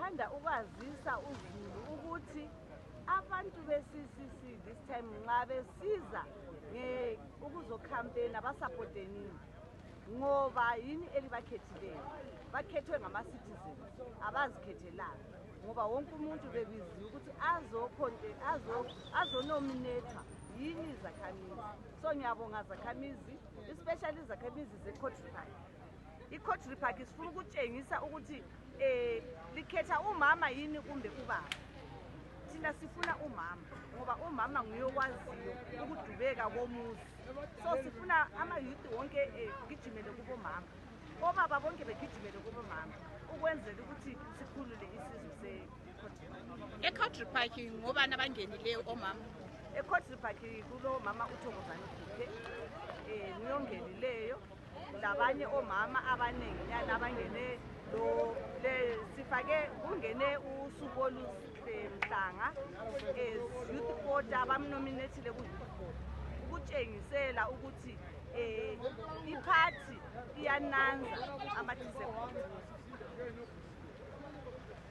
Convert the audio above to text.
Ngithanda ukwazisa uzulu ukuthi abantu beCCC this time nxa besiza ukuzokhampena basupporteni ngoba yini elibakhethileyo. Bakhethwe ngama-citizens abazikhethelanga ngoba wonke umuntu bebiziwe ukuthi azonominatha yini izakhamizi. So ngiyabonga zakhamizi, especially izakhamizi zeCowdray Park. iCowdray Park sifuna ukutshengisa ukuthi likhetha umama yini kumbe ubaba. Thina sifuna umama ngoba umama nguyokwaziyo ukudubeka komuzi. So sifuna ama-youth wonke gijimele kubomama, obaba bonke begijimele kubomama ukwenzela ukuthi sikhulule isizwe seCowdray. eCowdray Park ngobani abangenileyo omama? eCowdray Park kulo mama uThokozani Khupe ngiyongenileyo, labanye omama abanenginyana abangene sifake kungene usuku olusemhlanga youth voter abamnominathile ku-youth voter ukutshengisela ukuthi iphathi iyananza ama-disabilities.